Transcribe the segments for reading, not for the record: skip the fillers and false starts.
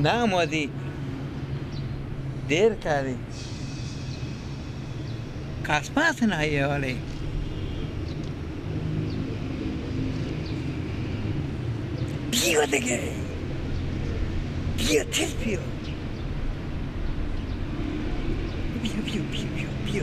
نامدی دیر کردی قسمت نهیه ولی بیا دیگه بیا تیز بیا بیا بیا بیا بیا بیا.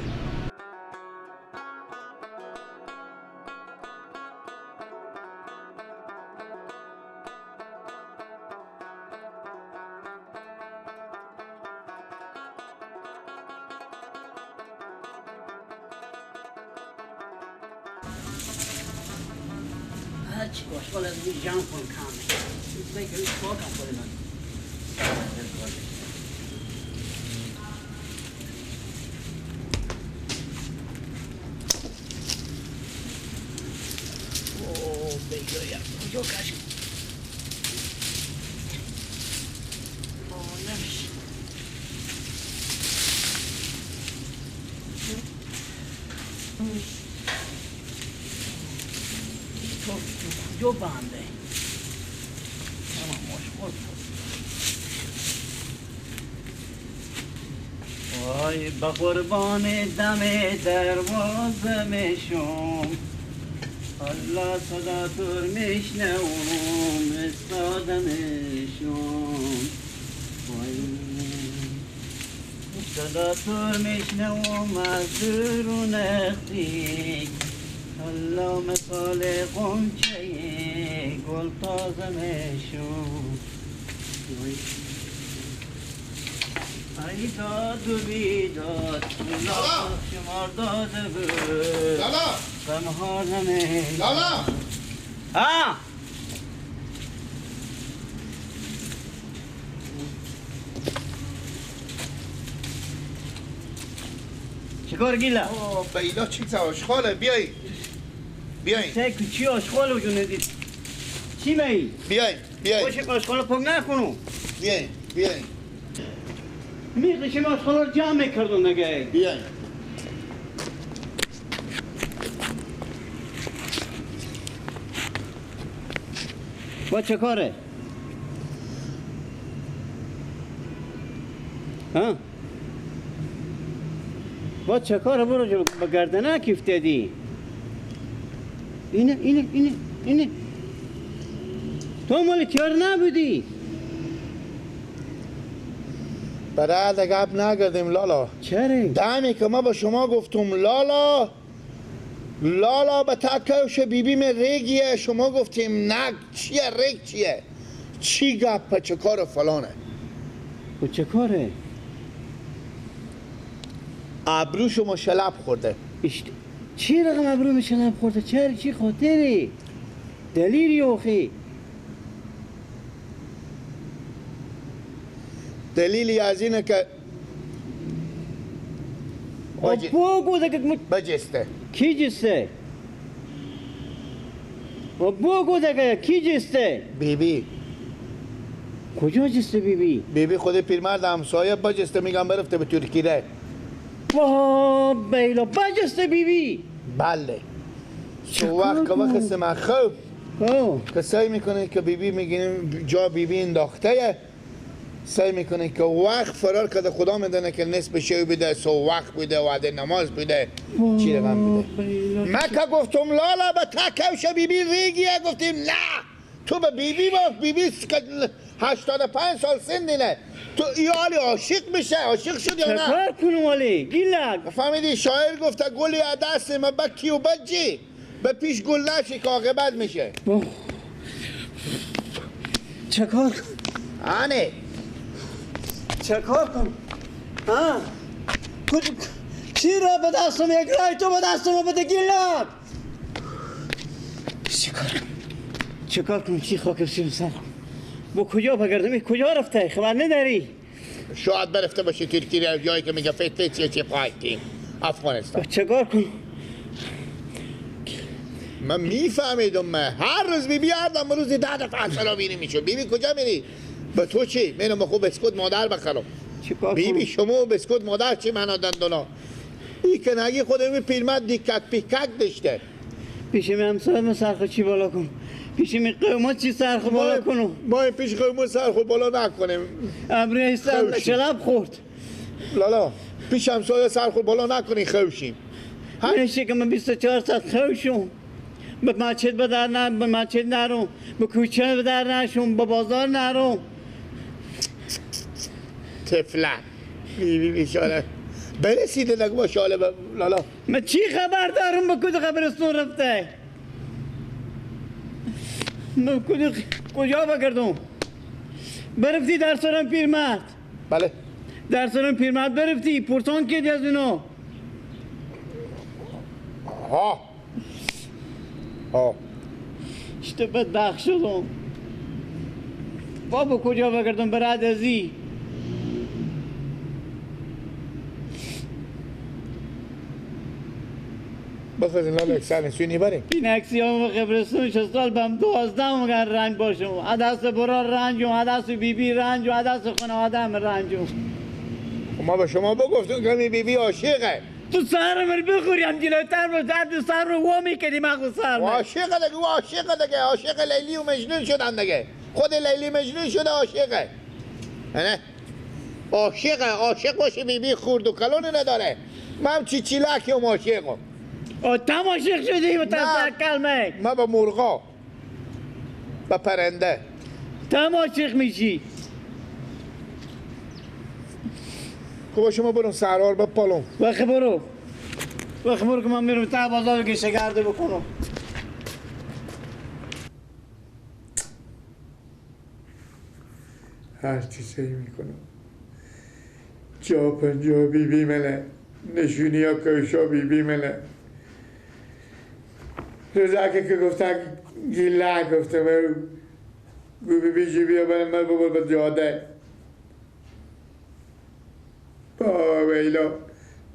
هرچی آشغال از این جمع کن کمه این که پاک هم خود من اوه بیگایم کجا کشم اوه نمیشه کجا بنده؟ تمام آشغال وای به قربان دم دروازه میشم الله صدا تور میشنوم استاده میشم وای صدا تور میشنوم از درون اختیک الله مثال غنچه گل تازه میشم ای داد و بیداد لالا شمار داده بود لالا غمها نمی لالا ها چیکار گیلا؟ اوه بیلا چیز آشغاله بیای بیاین سه چی آشغال وجود ندید چی می؟ بیاین بیاین باشه آشغال پاک نکنم بیاین بیاین میقشیم آشغال رو جمع میکردم دیگه بیاین با چه کاره؟ ها؟ با چه کاره برو جلو با گردنه کیف دادی؟ اینه اینه اینه اینه تو مال تیار نبودی برای گپ نگردیم لالا. چرا؟ دمی که ما به شما گفتم لالا لالا به تکوش بیبی می ریگیه، شما گفتیم نه چیه ریگ چیه چی گپ چه کار فلانه و چه کاره؟ ابرو شما شلپ خورده. چی رقم ابرو شلپ خورده؟ چرا چی خاطری؟ دلیلی آخی؟ دلیلی از اینه که بجسته. کی جسته؟ بگو دیگه کی جسته؟ بیبی. کجا جسته بیبی؟ بیبی خود پیرمرد همسایه بجسته، میگم برفته به ترکیه. وا بیلا بجسته بیبی؟ بله. سو وقت که وقت من خوب که سعی میکنه که بیبی میگیم جا بیبی انداخته، سعی میکنه که وقت فرار کرده، خدا میدونه که نصف شب بوده، سو وقت بوده، وعده نماز بوده، چی رقم بوده. من که گفتم لالا به تکوش بیبی ریگیه، گفتیم نه تو به بیبی باف، بیبی 85 سال سن دینه، تو ایالی عاشق میشه، عاشق شد یا نه؟ چکار کنم والی گیلک؟ فهمیدی شاعر گفته گلی از دست من بکی و بجی به پیش گل نشی که عاقبت میشه. چکار آنه چکار کنم؟ ها؟ چی را به دستم یک رای تو به دستم بده گیلک؟ چکار کنم؟ چکار کنم؟ چی خاک سیم سرم؟ با کجا بگردم؟ کجا رفته؟ خبر نداری؟ شاید برفته باشه ترکیه، جایی که میگه فت چه چه پایتیم افغانستان. چکار کنم؟ من میفهمیدم، من هر روز بیبی هر روز 10 دفعه سلام اینی میشه. بیبی کجا میری؟ به تو چی؟ منم خوب بسکوت مادر بخرم. بیبی شما بسکوت مادر چی معنا دندونا؟ ای که نگی خودم پیرمرد دیکک پیکک داشته. پیش من همسایه من سرخ چی بالا کن. پیش می قوما چی سر خود بالا کنم؟ ما پیش قوما سر خود بالا نکنیم. امری سر شلب خورد. لالا پیش همسایه سر خود بالا نکنی خوشیم. نشه که من 24 ساعت خوشم. به مسجد به در نه، به مسجد نرم، به کوچه به در نشم، به بازار نرم. طفله بیبی بیچاره برسیده نگو با شاله لالا. من چی خبر دارم به کدو قبرستون رفته؟ من کجا بگردم؟ برفتی در سرم پیرمرد. بله در سرم پیرمرد برفتی پرسان کردی از اینا. ها ها اشته بدبخت شدم. بابا کجا بگردم براد ازی؟ بخواهیم لالا یک سر سوی نیبریم. این عکسی هم قبرستون 6 سال بهم 12 مگر رنج باشم. عدس برا رنجم، عدس بی بی رنجم، عدس خانواده هم رنجم. ما به شما بگفتیم که بی بی عاشقه. تو سر من بخوری هم جلوتر باش، تو سر رو وا میکنی مغز سر من. عاشقه دیگه، او عاشقه دیگه، عاشق لیلی و مجنون شدن دیگه. خود لیلی مجنون شده عاشقه. نه عاشقه، عاشق باشه بی بی خورد و کلون نداره. من چی چیلکیم عاشقم. تم عاشق شدی و کلمه. من با مرغا، با پرنده. تم عاشق میشی. خب شما برو سرار با پالون. وقت برو. وقت برو که من میرم تا بازار که شگرده بکنم. هر چی سعی میکنم. جا پنجا بی بی منه. نشونی ها کشا بی بی منه. روزا که گفتن گیله گفتم گو بی بی جی بیا من بابا به جاده. با ویلا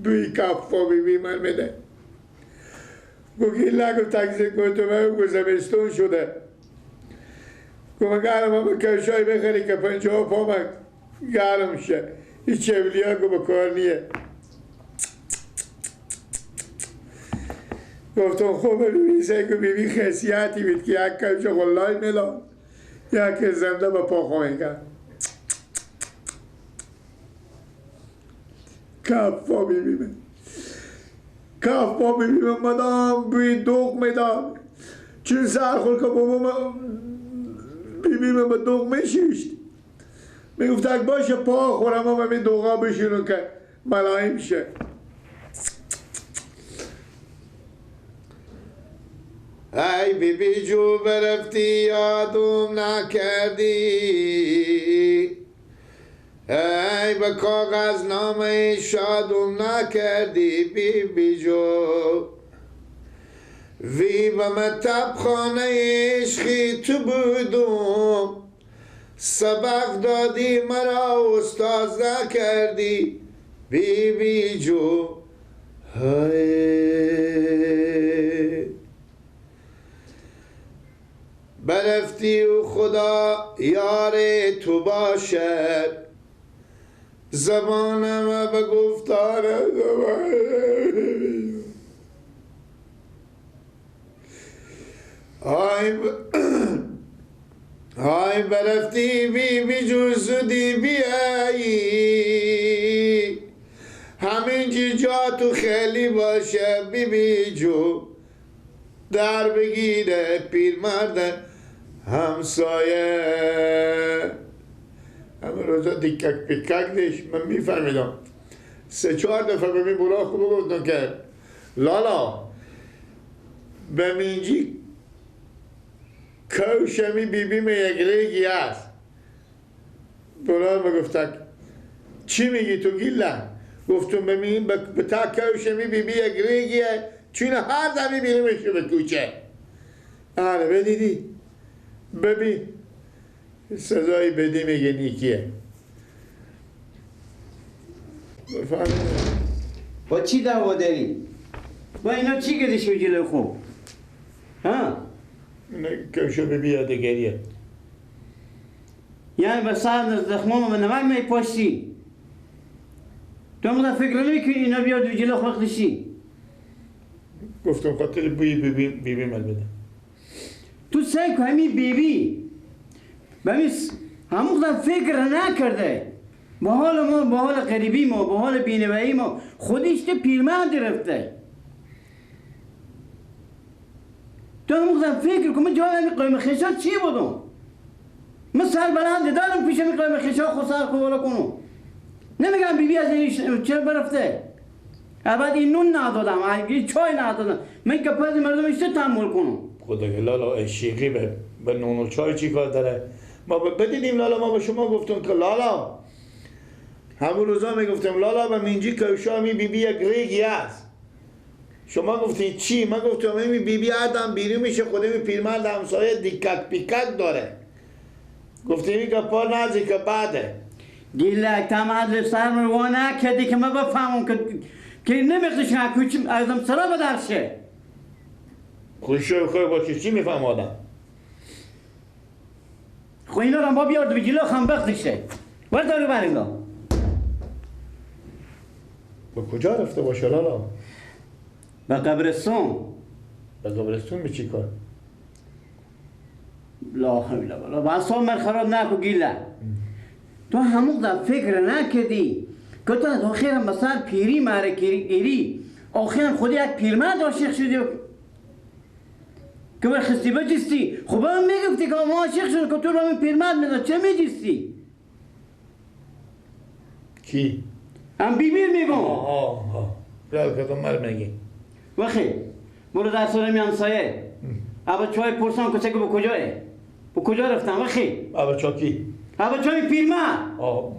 بوی کفا بی بی من میده. گو گیله گفت تکسی گفتم گو زمستون شده. گو من گرم هم کشای بخری که 50 پا من گرم شه. هیچ چولی ها گو بکار نیه. گفتم خب ببین سعی کن ببین خاصیتی بود که یک کفش غلای میلاد یک زنده به پا خواهی کرد. کف پا ببینم، کف پا ببینم مدام بوی دوغ میداد. چون سر خور که بابا ببینم به دوغ میشیشت میگفت اگه باشه پا خورم هم همین دوغا بشینم که ملایم شه. ای بی بی جو برفتی یادم نکردی، ای به کاغذ نامه شادم نکردی بی بی جو. وی به مطب خانه عشقی تو بودم، سبق دادی مرا استاذ نکردی بی بی جو. برفتی و خدا یار تو باشد، زبانم به گفتار آی برفتی بی بی جو زودی بیایی، همین جا تو خیلی باشه بی بی جو. در بگیره پیرمرد همسایه. همه روزا دیکک پیکک دیش من میفهمیدم. 3-4 دفعه به می برا خوب گفتم که لالا به minci کوشمی بی بی می یک ریگی هست. برا میگفتک چی میگی تو گیله؟ گفتم به می به تا کوشمی بی بی یک ریگیه چون هر دمی بیرونش به کوچه. آره بدیدی ببین سزایی بدی میگه نیکیه. با چی دعوا داری؟ با اینا چی گذاشتی به جلوی خوب؟ ها؟ اینا کشو بی یادگاریه. یعنی به سر زخمام به نمک میپاشی. تو هم فکر نمیکنی اینا بیاد به جلو خود خدشی؟ گفتم خاطر بوی بی بی مل بده. تو سعی که همین بیبی به همون فکر نکرده با حال ما، با حال غریبی ما، با حال بینوایی ما، خودش ته پیرمرد رفته. تو همون فکر کن من جای همین قایم خشا چی بودم؟ من سر بلند دارم پیش همین قایم خشا خود سر خود بالا کنم. نمیگم بیبی از این چرا برفته؟ بعد این نون ندادم، این چای ندادم، من که پس مردم ایشته تحمل کنم. خدا لالا عشقی به نون و چای چی کار داره؟ ما بدیدیم لالا، ما به شما گفتم که لالا همون روزا میگفتم لالا به منجی کوشا می بی بی یک ریگی است. شما گفتین چی؟ من گفتم این بی بی آدم بیرون میشه، خود می پیرمرد همسایه دیکک پیکک داره. گفتیم این گپا نزی که بعده. گیلک تم عدل سر رو نکردی که من بفهمم که نمیخدش نکوچیم ازم سرا بدرشه. خوشی خواهی باشه چی میفهم آدم؟ خب اینا رو با بیارد به جلو خم بخدشه. وردارو بر اینا. به کجا رفته باشه لالا؟ به قبرستون. به قبرستون به چی کار؟ لا حول ولا قوة. من خراب نکو گیله. تو همون در فکر نکردی که تو از آخرم به سر پیری مره گیری، آخرم خودی یک پیرمرد عاشق شدی که برخستی بجستی. خب هم میگفتی که ما عاشق شد که تو رو همین پیرمرد میداد، چه میجستی؟ کی؟ هم بیبیر میگم. آه که مر میگی. وخی برو در سر می همسایه ابا چای پرسان کسی که به کجاه؟ به کجا رفتم وخی؟ ابا چا کی؟ ابا چای پیرمرد. آه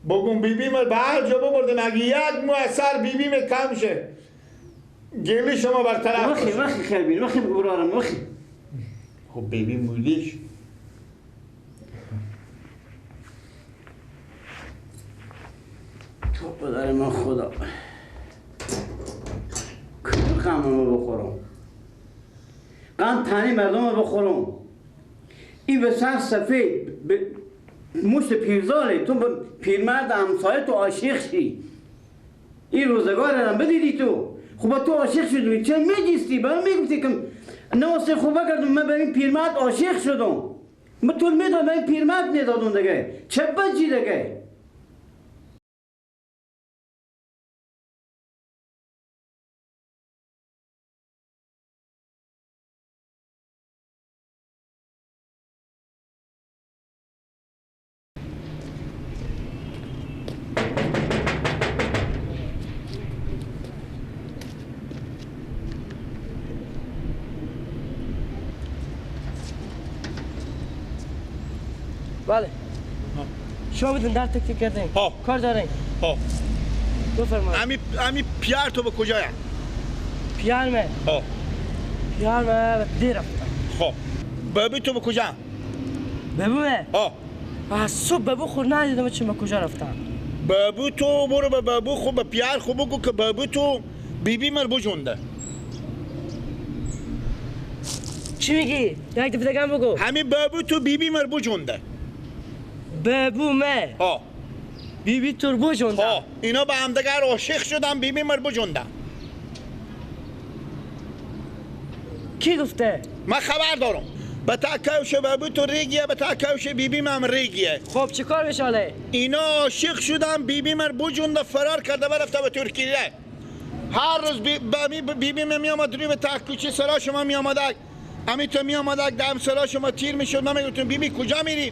بگم بیبی من به هر جا ببردم اگه یک مو از سر بیبی من کم شه گلی شما برطرف. وخی وخی خیر بین وخی برارم وخی. خب بیبی مولیش تو پدر من خدا کدوم غممو بخورم، غم تنی مردم رو بخورم. این به سر سفید به مشت پیرزاله تو به پیرمرد همسایه تو عاشق شی، این روزگار هم بدیدی تو. خب تو عاشق شدی چه میجستی؟ به من میگفتی که نواسه خوب کردم من به این پیرمرد عاشق شدم، من تو میدادم به این پیرمرد میدادم دیگه، چه بجی دیگه؟ بله شما بودن در تکیه کردین کار دارین؟ ها بفرمایید. امی پیار تو به کجایم؟ پیار من؟ ها پیار من به دیر رفتم. خب بابی تو به کجا؟ بابوه؟ ها از صبح بابو خور ندیدم چه به کجا رفتم. بابو تو برو به بابو خو به پیار خو بگو که بابو تو بیبی مر بجونده. چی میگی؟ یک دفعه دیگه بگو. همین بابو تو بیبی مر بجونده. بابو مه ها بیبی تو بجونده. ها اینا به همدیگر عاشق شدن، بیبی مر بجونده. کی گفته؟ من خبر دارم. به تاکوش بابو تو ریگیه، به تاکوش بیبی من ریگیه. خب چیکار میشه حالا؟ اینا عاشق شدن، بیبی مر بجونده، فرار کرده برفته به ترکیه. هر روز بیبی من میامد روی به تاکوچی سرا شما میامد، امی تو میامد دم سرا شما تیر میشد. من میگفتم بیبی کجا میری؟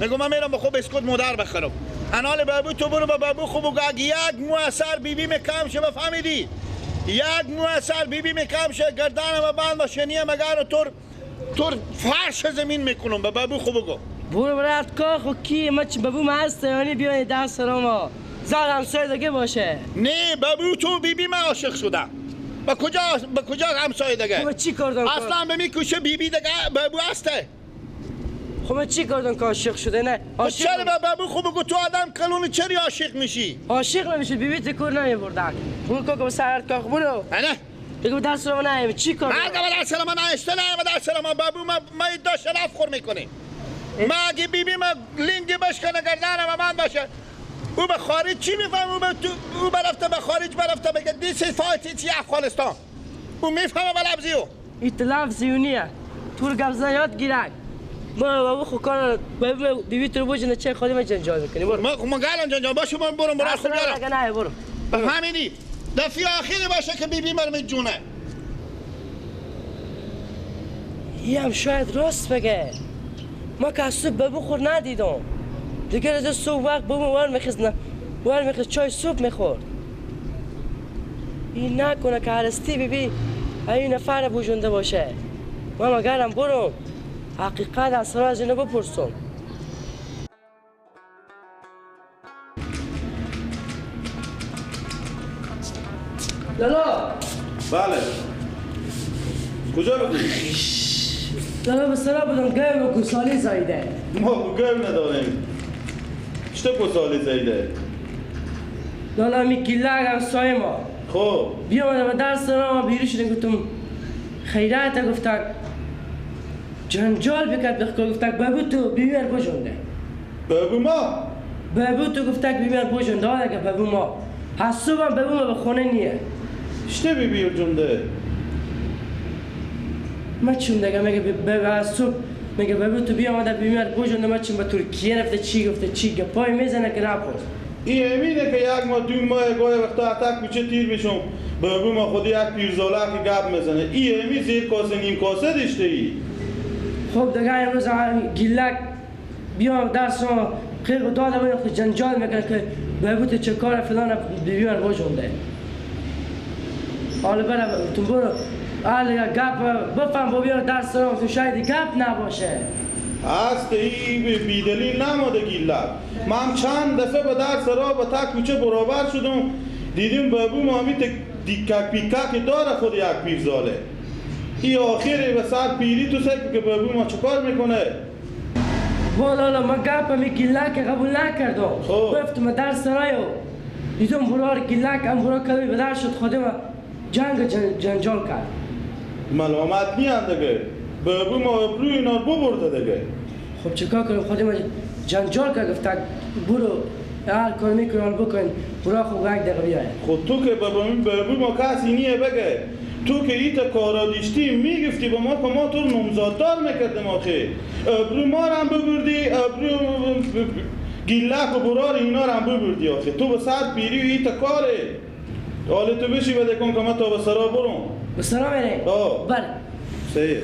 میگم من میرم خب بسکوت مادر بخرم. انال بابو تو برو به بابو خب بگو اگه یک مو اثر بیبی می کم شه بفهمیدی؟ یک مو اثر بیبی می کم شه گردنم بند باشه نیم مگر تور فرش زمین میکنم. به بابو خب بگو برو برات کار. خب کی ما چی بابو ما هست یعنی بیاین دست سر ما زاد همسایه دیگه باشه. نه بابو تو بیبی من عاشق شدم. به کجا به کجا همسایه دیگه؟ خب چی کار دارم؟ اصلا به میکوشه بیبی دیگه بابو هسته. خب من چی کردم که عاشق شده؟ نه عاشق چرا به بابو خب بگو تو آدم کلون چرا عاشق میشی؟ عاشق نمیشی بیبی تکور نمیبردن. برو کاکا سرت کاک برو. نه بگو دست رو نه چی کار؟ نه دست رو من نه نه دست رو من بابو ما داشت شرف خور میکنی. ما اگه بیبی ما لینگ بشکنه گردنم من باشه. او به خارج چی میفهمه؟ او برفته به خارج برفته بگه دیس فایت چی افغانستان. او میفهمه به لفظی او. این لفظی نیه. تور گپ زدن یاد گیرک. ما بابا خو کار بیبی تو بوجنه چه خودی ما جنجال میکنی برو. ما گالم جنجال باشه من برم برو خوب بیارم. نه برو. فهمیدی؟ دفعه آخری باشه که بیبی مرم جونه. هم شاید راست بگه. ما که از صبح بابو خور ندیدم. دیگه از صبح وقت بابو ور میخز نه ور میخز چای صبح میخورد. این نکنه که هرستی بیبی این نفر بوجونده باشه. ما مگرم برم حقیقت از سر از اینو بپرسم. لالا. بله. کجا بودی؟ لالا به سرا بودم گیم و گوساله زایده. ما گیم نداریم. چطور گوساله زایده؟ لالا می گیلک همسایه ما. خب. بیامدم به درس ما بیرون شدیم گفتم خیرات گفتک جنجال بکرد بخکر گفتک بابو تو بیمار بجنده. بابو ما؟ بابو تو گفتک بیمار بجنده آره که بابو ما. حسوبم بابو ما به خونه نیه. چطور بیمار جنده؟ ما چون دیگه میگه به صبح میگه بابو تو بیامده بیمار بجنده ما چون به ترکیه رفته چی گفته چی گپای میزنه که نپرس. این امینه که یک ماه دو ماه گاهی وقتا اتک کوچه تیر میشم بابو ما خود یک پیرزاله که گپ میزنه. این امی زیر کاسه نیم کاسه داشته ای. خب دیگه امروز گیلک بیام درس ما خیلی دادم خود جنجال میکنه که بابو تو چه کار فلان بیمار بجنده. حالا برم تو برو حالا گپ بفهم با بیار درس ما تو شاید گپ نباشه. هست ای بیدلیل نماده گیلک. من چند دفعه به درس را با تا کوچه برابر شدم دیدیم بابو ما همی دیکک پیکک داره خود یک پیرزاله. ای آخری به سر پیری تو سکر که بابو ما چکار میکنه؟ والا ما گپ می گیلک قبول نکردم. گفتم درس رایو دیدم برار گیلک هم برار کمی به در شد خود ما جنگ جنجال کرد. ملامت نیان دیگه. بابو ما ابرو اینا رو ببرده دیگه. خب چیکار کنم خود ما جنجال کرد گفت برو هر کار میکنی بکن برو خوب یک دقیقه بیای. خب تو که بابو ما کسی نیه بگه. تو که ایت کارا داشتی میگفتی با ما که ما تو رو نامزاددار میکردیم آخه. ابرو ما رو هم ببردی ابرو گیلک و برار اینا رو هم ببردی آخه. تو به سر پیری و ایت کاره. حالا تو بشی بده کن که من تا به سرا برم. به سرا میری؟ آه. بله. صحیح.